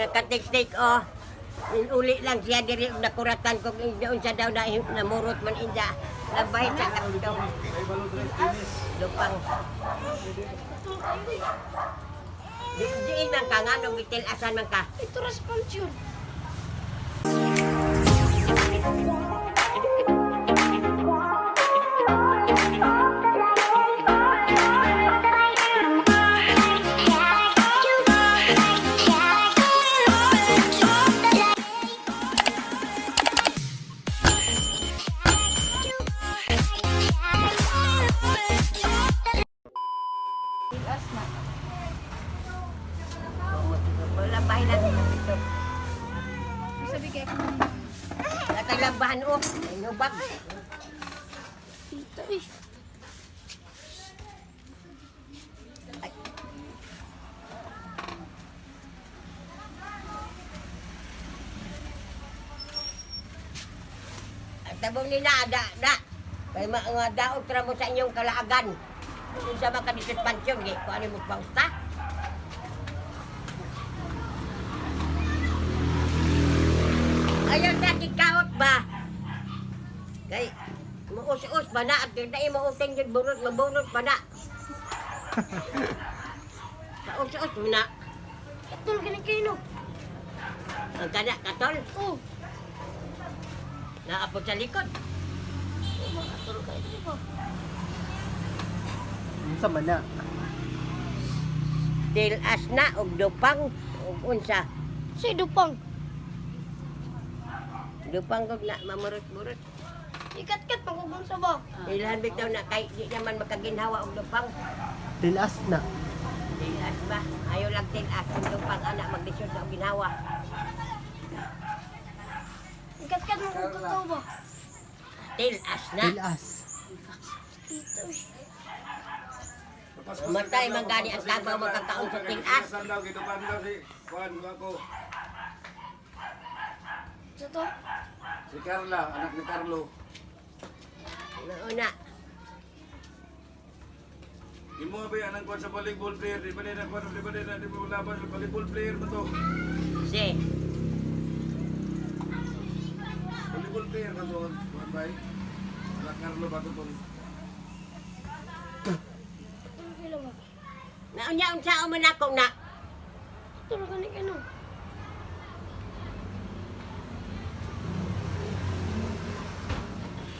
Nakatik-tik oh. Uli lang siya diri og nakuratan kog unsa daw na namurot man inda. Labay sa katong lupang. Tul kayo eh. Diin man ka nganong gitilasan man ka. Ito response yun. Tilas na. Labay lang ito. Sabi kaya kung Natalabahan oh. Inubag. dito eh. Ang tabong nila, da, da. Kay mga daog tra mo sa inyong kalaagan. Unsa man ka dito sa pansyon, di ko ano mo pausta. Ayaw sa kikaot ba? Kay muus-us ba na at di mo uting yung burot, maburot ba na? Kaus-us mo na. Katol galing kayo no. Ang kana katol, Oh. naapod sa likod. Oh, katol kayo di ba? Unsa man na? Tilas na og dupang og unsa. Si Dupang. Dupang kog na mamurot-murot. Ikat-kat pagugong sa ba? Ilhan bitaw na kay di naman makaginhawa og dupang. Tilas na. Tilas ba? Ayaw lang tilas ang dupang anak maglisod na og ginhawa. Ikat-kat mo kung totoo ba? Tilas na. Tilas. Dito eh. Matay man gani ang tabaw magkakaon sa tilas. Saan daw, gidukan daw si Juan ako. Sa to? Si Carla, anak ni Carlo. Nauna. Imo ba yan ang kuwan sa volleyball player? Di ba din ang kuwan, di ba din ang di ba laban sa volleyball player ba to? Si Volleyball player ba to? Kuwan ba? Anak Carlo ba to? Katol kayo ba? Naunya unsa man ako na. Katol galing kayo no.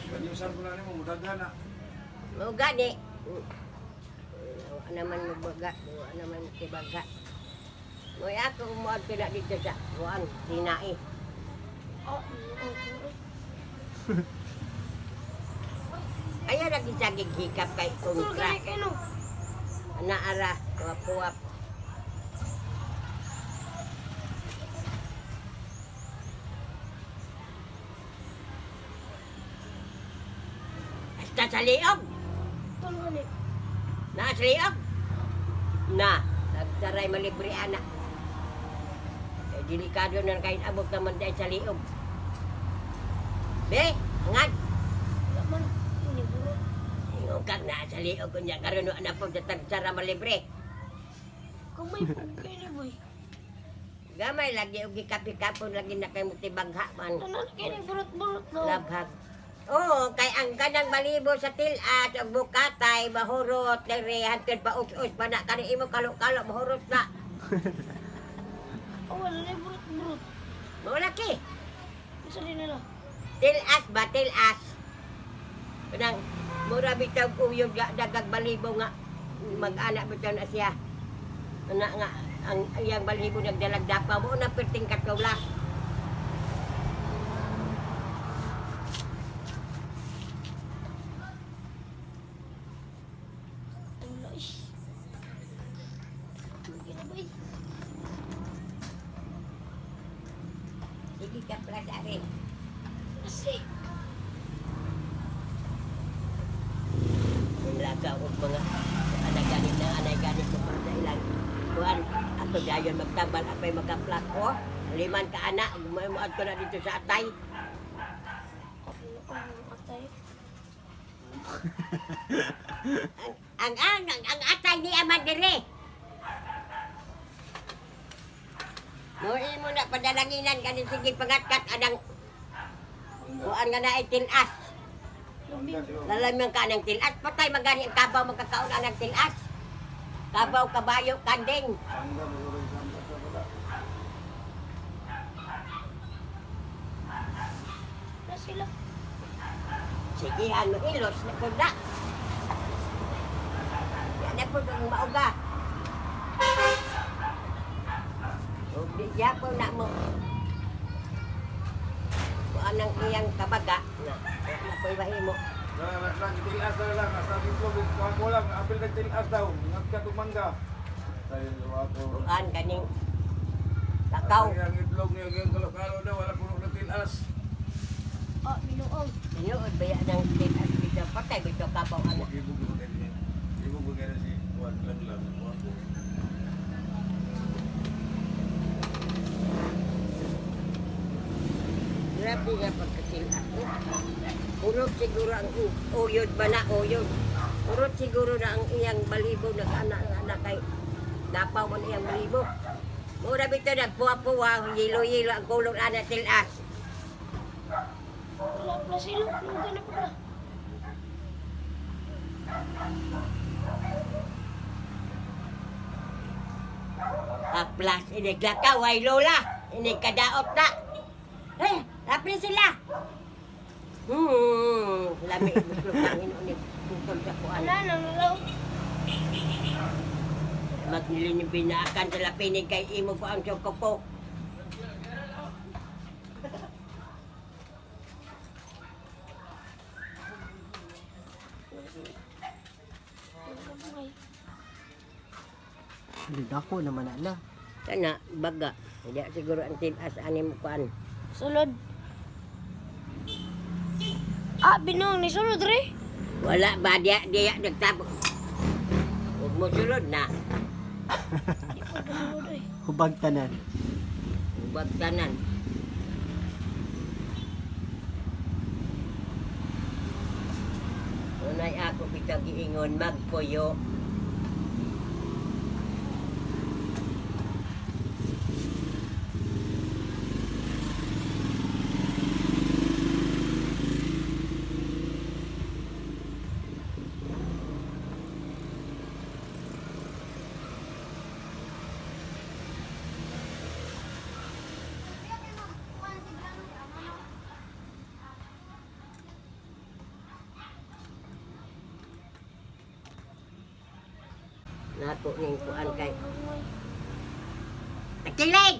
Kanyusan ko na nimo, mudagan na. Mao gani. Wa naman magbaga, wa naman tibaga. Moy ako umuad ko na dito sa kuan, tinai. Oh, oh, oh. Ayaw lagi sa hikap kay Katol kontra. galing kayo no. Naara, kuwap-kuwap. Hasta sa liog. Katol galing. Na sa liog. Na, nagtaray malibre anak. Eh, delikado na kahit abot naman dahil sa liog. Be, angad. Wala man. Hindi burot. Ingon kag na sa liog kunya karon wa na po sa tagsara malibre. Kamay po kayo ni boy. Gamay lagi og gikapi-kapon lagi na kay mutibagha man. Ano na kayo ni burot-burot no? Labhag. Oo, kay ang kanang balibo sa tilat ug bukatay mahurot diri hantod pa us-us pa na kani imo kalo-kalo mahurot na. Oh, wala na burot-burot. Mao laki. Isa din nila. Tilas ba tilas. Kanang mura bitaw uyog ga dagag balibo nga mag-anak bitaw na siya. Ana nga ang iyang balibo nagdalag dapa mo na perting katawla. Wala eh. Lagi na ba eh? Sige ka pala dari. Kasi. Lagaw og mga anay ganit na anay ganit ko para sa ilang kuan ato dayon magtabal apay magaplak ko liman ka ana ug muad ko na dito sa atay. Oh, atay. Ang atay ni ama dire. Mo imo na padalanginan kanin sige pangatkat anang kuan nga na ay tilas. Lalamang ka ng tilas. Patay magani ang kabaw magkakaon ang tilas. Kabaw, kabayo, kanding. Mangga, siguro isang sa wala. Na sila. Sige, ano, ilos na po na. Yan na po ang mauga. Ug di siya po na mo. Kung anang iyang kabaga, na, na po ibahin mo. Lang, lang, lang, tilas na lang. Sa itlog, kuha ko lang. Apil ng tilas daw. Ngat ka mangga. Tayo, ako. Kuan kaning kakaw. Ang itlog niya, yung kalo-kalo daw, wala puno ng tilas. Ah, binuong. Tinuod ba yan ang tilas bitaw patay bitaw kabaw ana. Ibog ko kayo. Ibog ko kayo si Juan lang lang. Juan ko. Grabe nga pagkatilas. Urot siguro ang uyod ba na uyod. Urot siguro na ang iyang balibo nag-anak-anak kay dapaw man iyang balibo. Mura bitaw nagpuwa-puwa, yilo-yilo ang kulong ana tilas. Wala pala sila. Luga na pala. Aplas inig lakaw ay lola, inig kadaot na. Eh, lapis sila. Lami ibuslog ang inunig putol sa kuan. Wala na nalaw. Magnilin yung binaakan sa lapinig kay imo ko ang ko. Wala buhay. Dako naman na. Kana baga. Hindi siguro ang tilas ani mo kuan. Sulod. Ah, binuong ni sulod re. Wala ba diya diya nagtabo. Huwag mo sulod na. Di pa sulod eh. Hubag tanan. Ubag tanan. Unay ako bitaw giingon magpuyo. Nako ning kuan kay. Buhay. Tagkilig!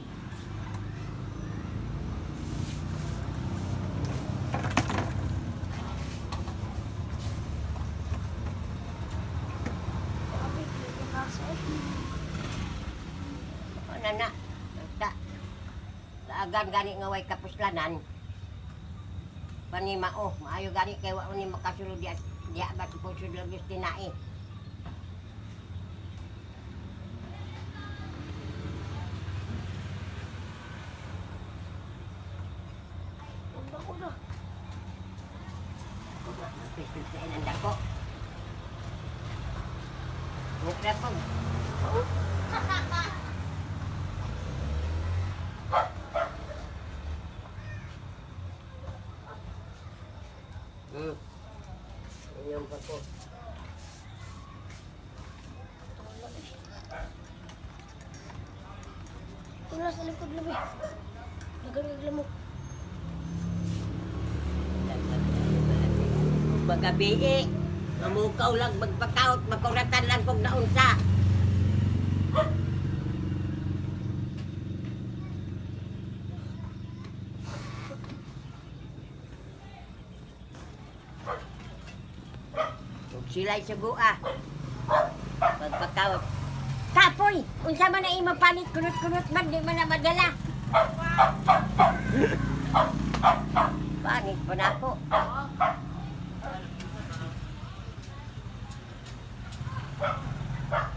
Grabe, pinakaso eh. Ano na? Basta. Daagan gani nga way kapuslanan. Panimao, maayo gani kay wa ni makasulod diya diya ba sa pusod lagos tinai. Ang bako na. Pistol sa inang dako. Huwag na po. Inyong pa po. Wala eh. Wala sa likod labi. Dagan lamok. Magabi eh. Mamukaw lang, magpakaot, makuratan lang kung naunsa. Ug sila'y sugua. Magpakaot. Kapoy! Unsa man na imong palit, kunot-kunot man, di man na madala. Panit pa na ako.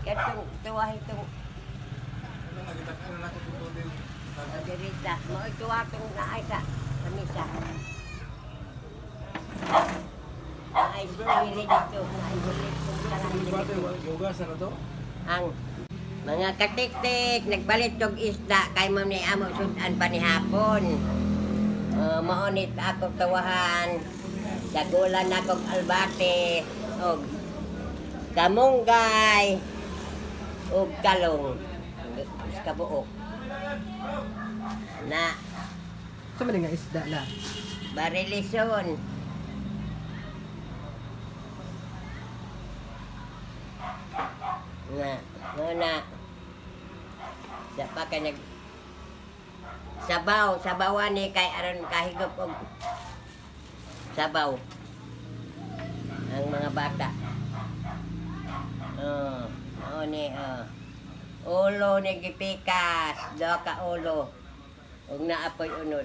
Kaya itong tuwa itong Ano nakita ka na ako tutulin. Margarita. Mo tuwa itong naay sa kamisa. Naay sa pili dito. Naay ulit kung Bate, kalang wala gihugasan na to. Ang Mga katiktik, nagpalit og isda kay mo ni amo sudan pa ni hapon. Mao ni ako tawahan. Dagulan akong albate og kamunggay og talong. Kabuok. Na Sa man nga isda la. barilison. Na, mo na. Sa pa kay nag sabaw, sabawan ni kay aron kahigop og sabaw ang mga bata. Oh, mao ni oh. Ulo ni gipikas, duha ka ulo. Ug naapoy unod.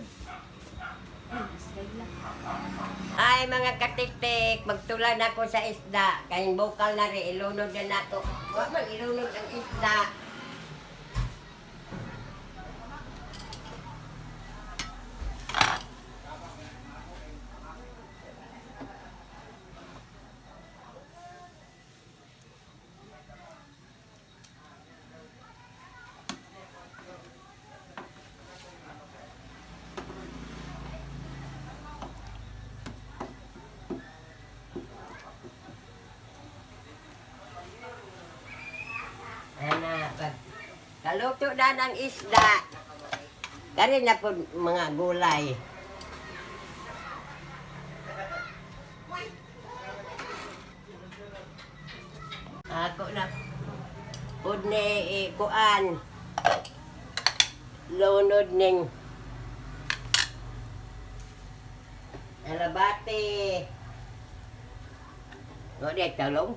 Ay, mga katiktik, magtulan ako sa isda. Kayong bukal na rin, ilunod na nato. Wa man ilunod ang isda. Ana, pag kaluto na ng isda, kari na po mga gulay. Ako na pud ni kuan lunod ning alabate. Ngo di talong.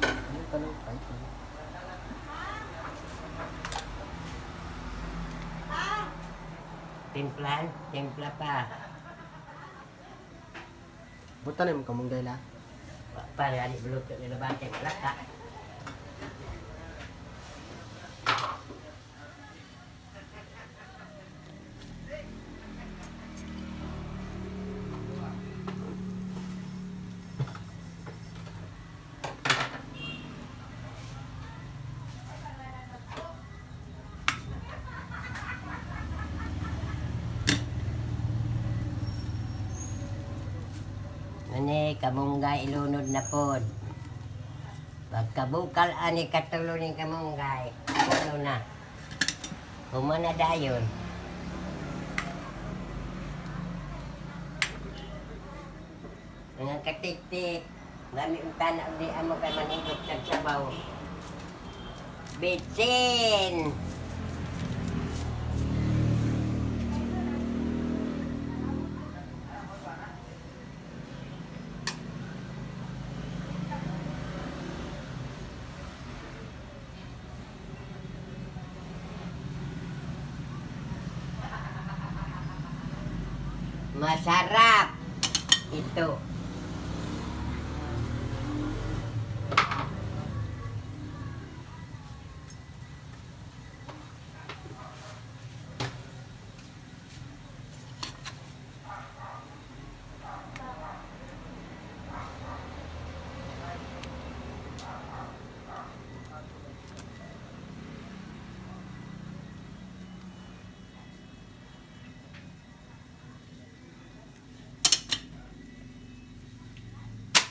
Ano talong ay talong. Timplan, timpla pa. Buta na yung kamunggay la. Para ani buluto ni labate malaka. Ani kamunggay ilunod na pod. Pagkabukal ani katulo ning kamunggay. Ano na? Humana dayon. Mga katiktik, mami ang tanaw di amo kay manigop sa sabaw. Bitsin! Masarap ito.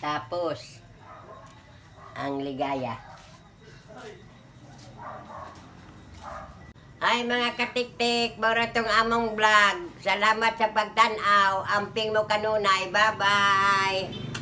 Tapos, ang ligaya. Ay mga katiktik, mura tong among vlog. Salamat sa pagtanaw. Amping mo kanunay. Bye-bye.